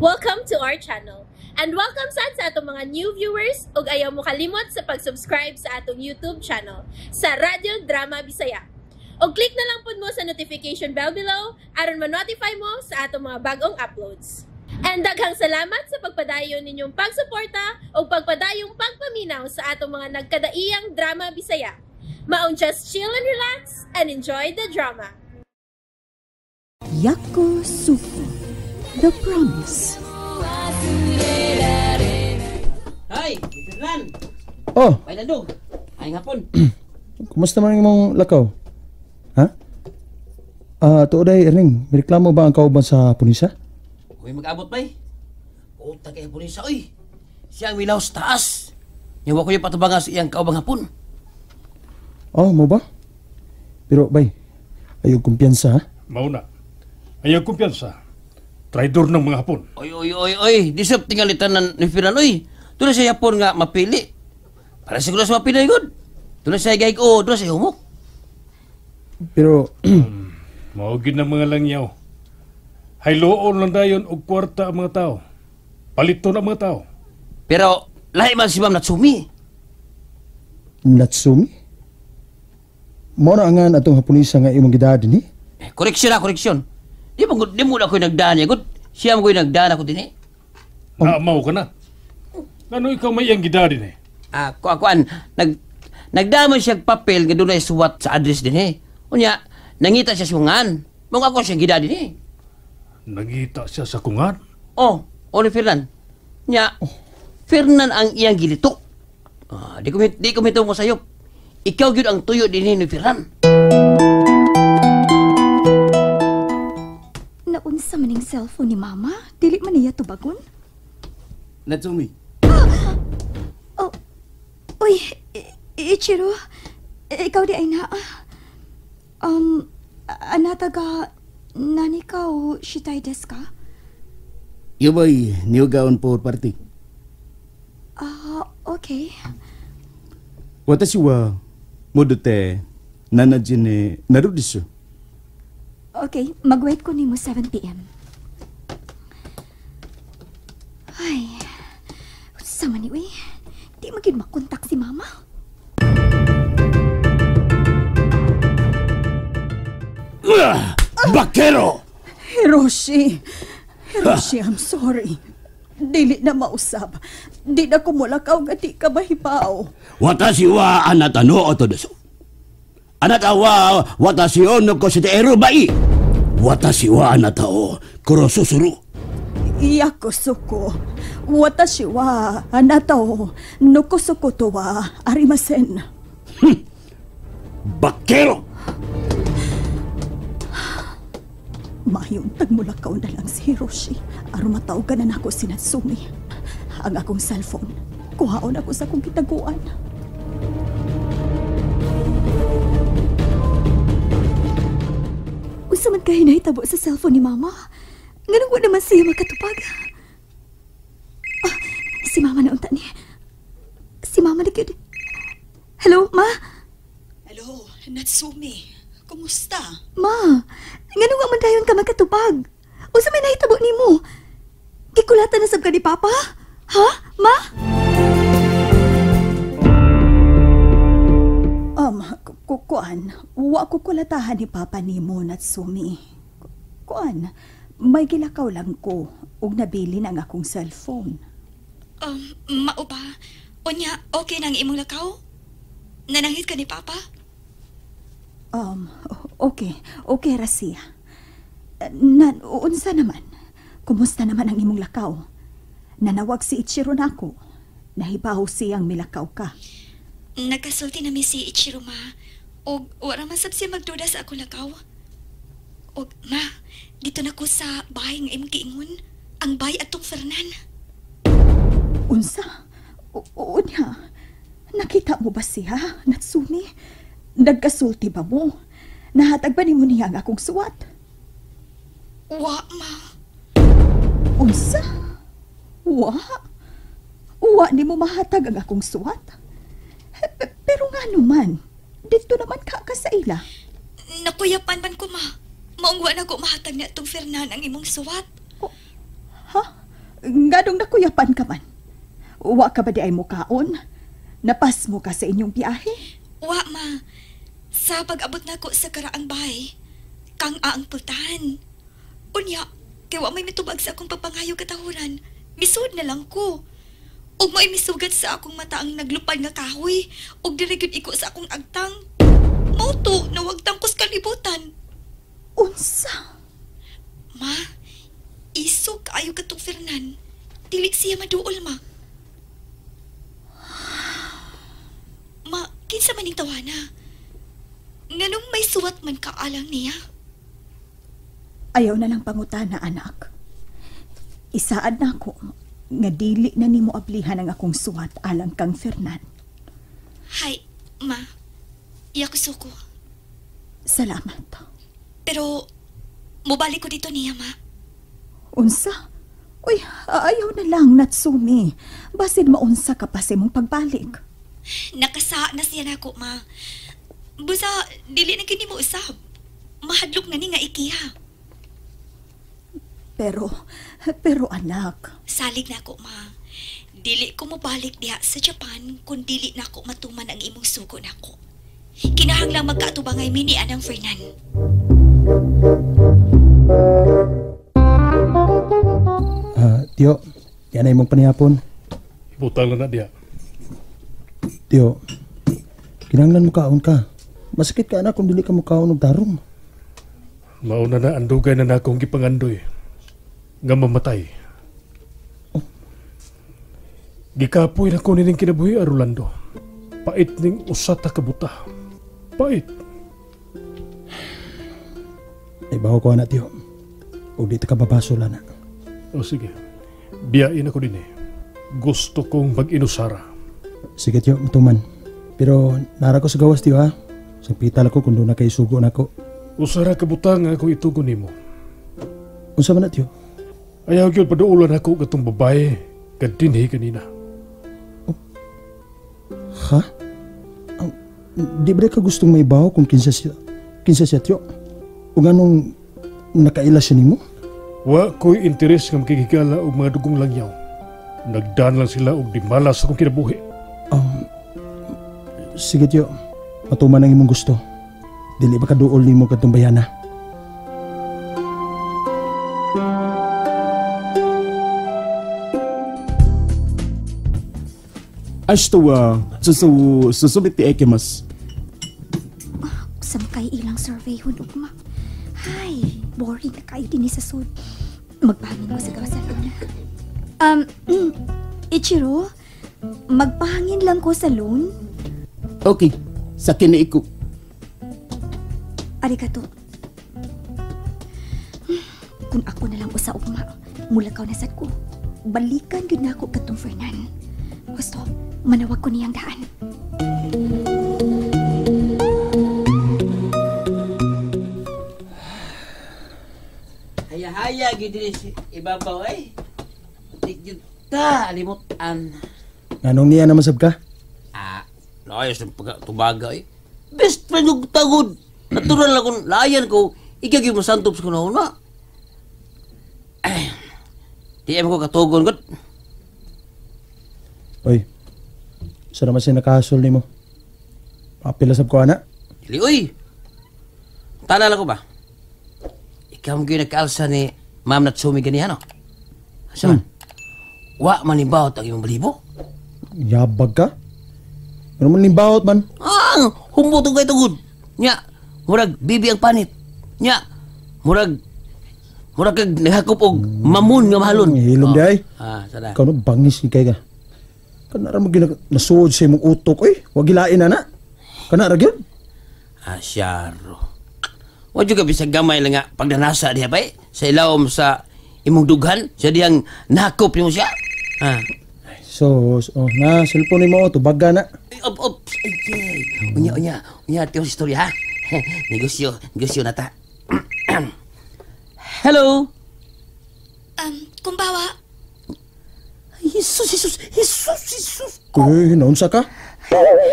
Welcome to our channel. And welcome sad sa atong mga new viewers ug ayaw mo kalimot sa pag-subscribe sa atong YouTube channel sa Radyo Drama Bisaya. Og click na lang pud mo sa notification bell below aron ma-notify mo sa atong mga bagong uploads. And daghang salamat sa pagpadayon ninyong pagsuporta ug pagpadayong pagpaminaw sa atong mga nagkadaiyang drama Bisaya. Maong just chill and relax and enjoy the drama. Yakusoku, The Promise. Hay, Fernan. Oh, May landog. Ay hapon. Kumusta man ang imong lakaw? Ha? Ah, tuod ay, Erning, may reklamo ba ang kauban sa punisa? Uy, mag-abot bay. Puta kay pulis, oy. Siya ang milaw sa taas. Yawa ko yung patubangan sa iyang kaubang hapon. Oh, mo ba? Pero, bay, ayaw kumpiyansa, ha? Mauna. Ayaw kumpiyansa. Traidor ng mga Hapon. Oy, oy, oy, oy. Di sa tingalitan ng ni Fernan, oy. Doon na siya hapon nga mapili. Para siguro sa mapili, good. Doon na siya gayg, oh, doon na siya humok. Pero, Mao gyud ng mga langyaw. Hayloon lang dayon og kwarta ang mga tao. Paliton ang mga tao. Pero, lahi man si Ma'am Natsumi. Natsumi? Mao na angan atong Haponisa nga imong gidad ni? Eh, koreksyon na, koreksyon. Di mo na ako'y nagdaan niya, good. Siya mo ko'y nagdaan ako din eh. Naamaw ka na. Ngano ikaw may iyang gidad din eh? Ah, kuan, nagdaan man siya papel nga dunay suwat sa address din eh. Unya, nangita siya sungan. Mong ako siya gidad din eh. Nangita siya sa kungan? Oh, Oli Fernan. Nya, Fernan ang iyang gilito. Ah, di ko mito mo sayop. Ikaw gyud ang tuyo din ni Fernan. Naunsa man ning cellphone ni Mama? Dili man niya tubagon? Natsumi. Oh, uy, Ichiro, ikaw di ay naa. Anata ga nani ka o shitai desu ka? Yubay, niyugaon po party. Ah, okay. Watashi wa modote nanaji ni naru desu. Okay, mag-wait ko nimo 7 p.m. Ay, unsa man ni uy? Di man gyud makontak si Mama. Bakero! Hiroshi! Hiroshi, I'm sorry. Dili na mausab. Di na kumulakaw nga di ka mahibaw. Watashi wa anata no oto desu. Anata wa watashi o nokoshite eru bai. Watashi wa anata o korosu suru. Yakusoku. Watashi wa anata o nokosu koto wa arimasen. Bakero! Mayong tagmulakaw na lang si Hiroshi. Aron matawagan na nako si Natsumi. Ang akong cellphone. Kuhaon ako sa akong kitaguan. Unsa man kay nahitabo sa cellphone ni Mama? Nganong wa naman siya makatupag? Ah, si Mama na unta ni. Si Mama na gyud. Hello, Ma? Hello, Natsumi. Kumusta? Ma, nganong wa man dayon ka makatupag? Unsa may nahitabo nimo? Gikulatan na sab ka ni Papa? Ha? Ma? Kuan, wa ko kulatahan ni Papa nimo, Natsumi. Kuan, may gilakaw lang ko ug nabili na ang akong cellphone. Mao ba? Unya, okay nang imong lakaw? Nanangit ka ni Papa? Okay. Okay ra siya. Unsa naman? Kumusta naman ang imong lakaw? Nanawag si Ichiro nako. Nahibaw siyang milakaw ka. Nagkasulti na mi si Ichiro, ma. Og wala man sab siya magduda sa akong lakaw. Og ma, dito na ko sa bahay nga imong giingon. Ang bahay atong Fernan. Unsa? Unya. Nakita mo ba siya, Natsumi? Nagkasulti ba mo? Nahatag ba nimo niya ang akong suwat? Wa, ma. Unsa? Wa? Wa nimo mahatag ang akong suwat? Pero nga naman, dito naman ka sa ila. Nakuyapan man ko, ma. Maong wa na ko mahatag na itong Fernan ang imong suwat. Oh, ha? Nganong nakuyapan ka man? Wa ka ba di ay mukaon? Napas mo ka sa inyong biyahe? Wa, ma. Sa pag-abot nako sa karaang bahay, kang aang pultahan. Unya, kay wa may mitubag sa akong papangayo katahuran. Misud na lang ko. Ug mo'y misugat sa akong mata ang naglupad nga kahoy, ug diri gyud iko sa akong agtang. Mao to, nawagtang kos kalibutan. Unsa? Ma, isog kaayo katong Fernan. Dili siya maduol, ma. Ma, kinsa man ning tawana? Nganong may suwat man kaalang niya? Ayaw na lang pangutana, anak. Isaad na ako nga dili na nimo ablihan ang akong suwat alang kang Fernan. Hay, ma. Iya ko suko. Salamat. Pero, mubalik ko dito niya, ma. Unsa? Uy, ayaw na lang, Natsumi. Basin maunsa ka pa sa imong pagbalik. Nakasa na siya nako, ma. Busa, dili na kini mo usab. Mahadlok na ni nga ikiha. Pero anak. Salig na ako, ma. Dili ko mobalik diha sa Japan kung dili na ako matuman ang imong sugo nako. Kinahanglang magkaatubangay mi ni Anang Fernan. Tiyo, yan ay imong panihapon. Ibutang na na diha. Tiyo, kinahanglan mo kaon ka. Masakit ka anak kung dili ka mo kaon og tarong. Mauna na ang dugay na nakong gipangandoy nga mamatay. Oh. Gikapoy na ko nining kinabuhi, Rolando. Pait ning usa ta ka buta. Pait. Ay, bawo ko na, Tiyo. O di ta ka babaso na. O sige. Biyain ako din eh. Gusto kong mag-inusara. Sige, Tiyo. Matuman. Pero nara ko sa gawas, Tiyo, ha? Sangpital ako kung doon na kay sugo na ako. Usara ka butang nga akong itugon nimo. Unsa man na, Tiyo? Ayaw gyud paduulan ako katong babae kadinhi kanina. Oh. Ha? Di ba ka gustong may baho kung kinsa siya, Tiyo? O nganong nakaila siya nimo? Wa ko'y interes nga makikigala og mga dugong langyaw. Nagdaan lang sila og di malas akong kinabuhi. Sige, Tiyo. Matuman ang imong gusto. Dili ba kaduol nimo kadtong bayana? Ashita wa susumete ikimasu. Sa kay ilang survey hun ugma. Hay, boring na kayo din sa sud. Magpahangin ko sa gawas sa luna. Ichiro, magpahangin lang ko sa loan. Okay, sa kini ko. Arigato. Kung ako na lang usa ugma, mulakaw na sad ko. Balikan gyud nako katong Fernan. Gusto, manawag ko niyang daan. Haya-haya gyud dinhi si ibabaw ay. Di gyud ta alimutan. Nganong niya naman sab ka? Ah, laayos ng pagtubaga eh. Best friend og tagod. Natural lang kung laayan ko, ikaw gyud mosantop sa kunahon ma. Ay, di ko katugon gud. Oy. Sa naman siya nakahasol nimo? Papila sab ko ana. Dili oy. Tala lang ko ba? Ikaw mo gyud nagkaalsa ni Ma'am Natsumi ganiha no? Asa man? Wa man nibawot ang imong balibo? Yabag ka? Ano man nibawot man? Ah, humbot og kay tugod. Nya, murag bibi ang panit. Nya, murag kag naghakop og mamon nga mahalon. Hilom di ay. Ah, sana. Ikaw no bangis ni kay ka. Kana ra mo nasuod sa imong utok oy. Wa gilain ana. Kana ra gyud. Ah, syaro. Wa jud ka bisag gamay lang nga pagdanasa diha bay sa ilawom sa imong dughan siya dihang nahakop nimo siya. Ah. So, oh, na cellphone nimo tubaga na. Ay, op, op. Ay, unya, unya. Unya, tiyo istorya, ha? Negosyo, negosyo na ta. Hello? Kumbawa. Ay, Jesus, Jesus, Jesus, Jesus. Uy, naunsa ka?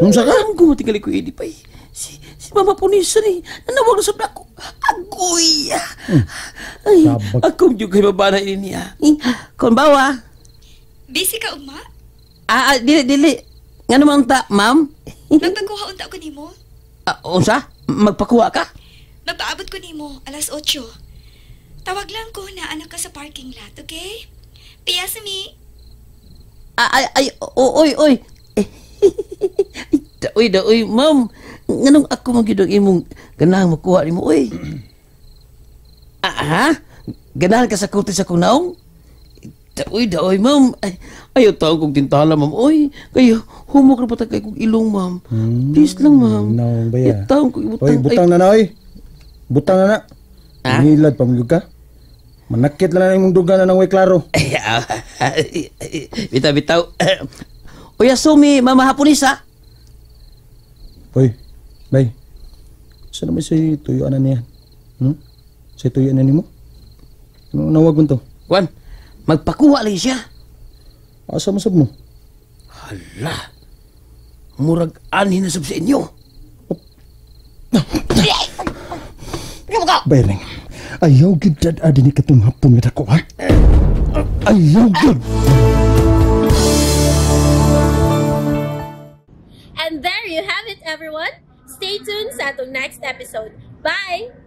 Naunsa ka? Ang gumatingali ko, Eddie, pay. Si Mama Punisa ni. Nanawag na sa ako. Agoy! Ay, Sabag. akong juga babana ini niya. Konbawa. Busy ka, ugma? Ah, dili, dili. Nga naman ta, ma'am? Magpakuha unta ko nimo. Ah, unsa? Magpakuha ka? Magpaabot ko nimo alas 8. Tawag lang ko na anak ka sa parking lot, okay? Piyasami. Ah, ay, ay, oy, oy. Ay, daoy, daoy, ma'am. Nganong ako man gyud ang imong ganahan makuha nimo, oy. Ah, ha? Ganahan ka sa kurti sa akong naong? Daoy, daoy, ma'am. Ay, ayaw taong kong tintala, ma'am. Oy, kayo, humok na patag kay kong ilong, ma'am. Please lang, ma'am. Naong ba ya? Ayaw taong kong ibutang. Oy, butang na na, oy. Butang na na. Ha? Ngilad pa mo ka. Manakit lang na imong duga na nang way klaro. Ay, ah, bitaw, bitaw. Uy, asumi, mama Haponisa. Oy, bay. Saan naman si tuyuan na niya? Si tuyuan na nimo? Ano nawag mo to? Juan, magpakuha lang siya. Asa mo sab mo? Hala, murag anhin na sab sa inyo. Bayring, ayaw gid dad adi ni katong hapon nga dako, ha? Ayaw gid! And there you have it, everyone. Stay tuned sa atong next episode. Bye!